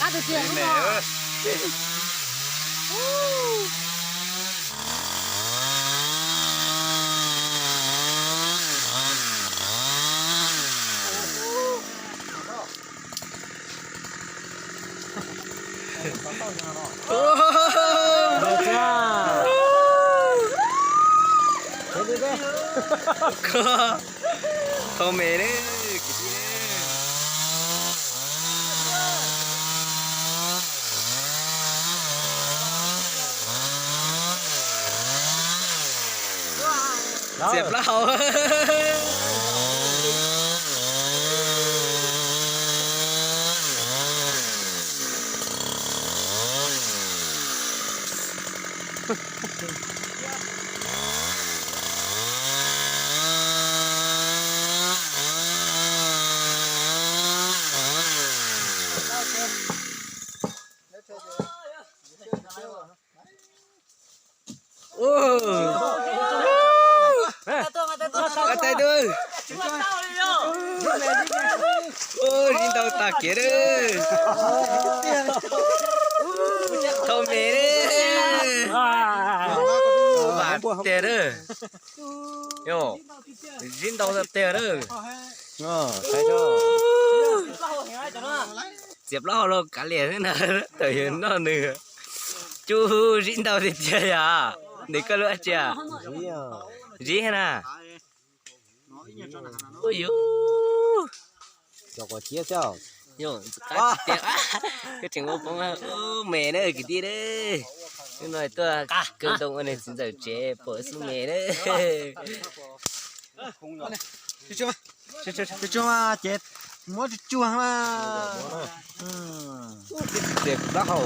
Ab, tus tiag me. Thau me ne. Txias plaub hau. Tais tus, zib ntau tag kev lawm. Thau me ne. Vam tiag lawm. Yog, zib ntau tiag lawm. Txias plaub hau los kav liam xwb na, tawm yawg noj nws. Cub zib ntau tiag tiag yom. Nws koj lub dab tsi? Zib na. Ua yus, koj tseem ua poob me na kwv tij na. Hnub no tuaj kawg ntoo ua niam txiv ntxawm tsev pom xub me na. Tsuag tsuag ces muab tsuag tsuag mas. Txias plaub hau.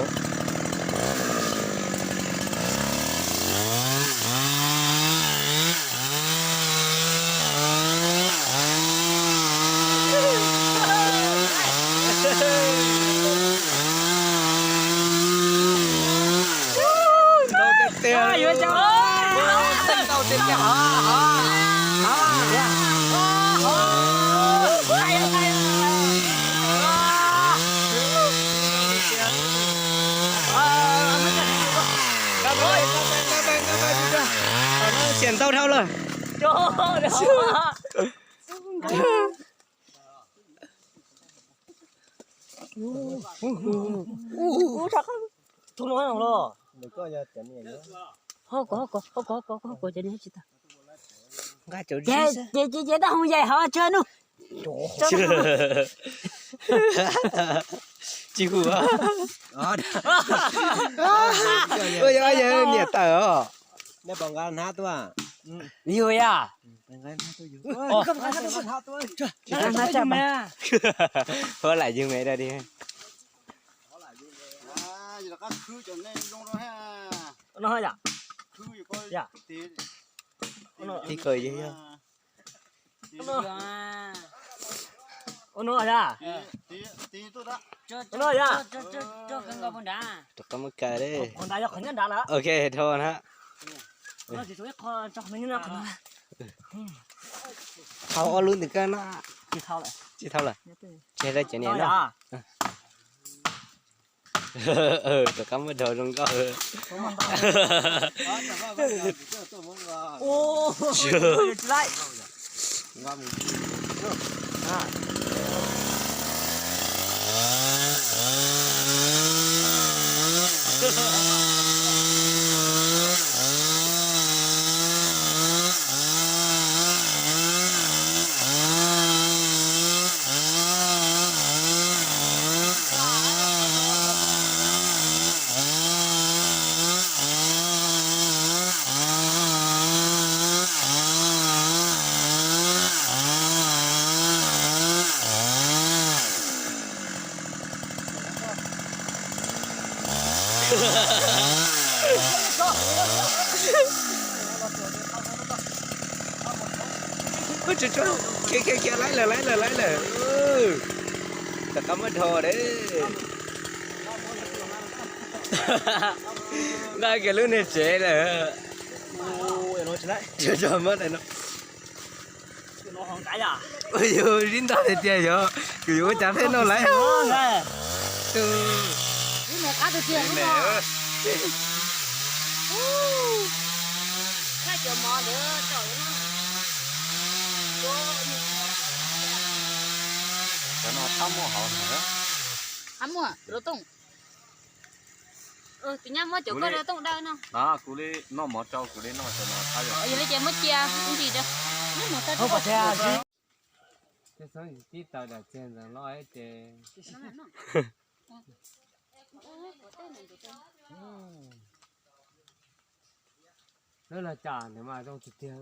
Xiam ntau dhau lawm. Ces ces ces dab hau yaim hauv tsuag nug. Tsis hu. Ua yog yog niam tawm os. Yug yam. Hu lam yug me da di. Ib ko yog. Ua no yog. Ua no yog. Rov qab muab kaw li. Ok, dhau na. Thau ob lub ntawm koj no. Tsis thau lawm. Ces lawv cov niam no. Rov qab muab dhau zoo nkauj. Khiav khiav khiav, laib lawm laib lawm laib lawm. Rov qab muab dhau lawm. Nqa kiag lub niag tsev lawm. Muab daim no. Yus zib ntau tiag tiag yog, kuv yuav ua cas pheej noj lawm. Qab tiag tiag lub no. Thaij cov mov ntawd tso. Cov no qab muaj hauv na. Qab muaj rau tooj. Tus nyab muab cov koj rau tooj dawb no. Kuv li noj mov rau kuv li noj cov no qab. Yog li ces muab cia ib ntsis rau. Tej xeeb tib taws dam txiag ntxeev loj ces lawv los cas nws mas zoo tiag tiag.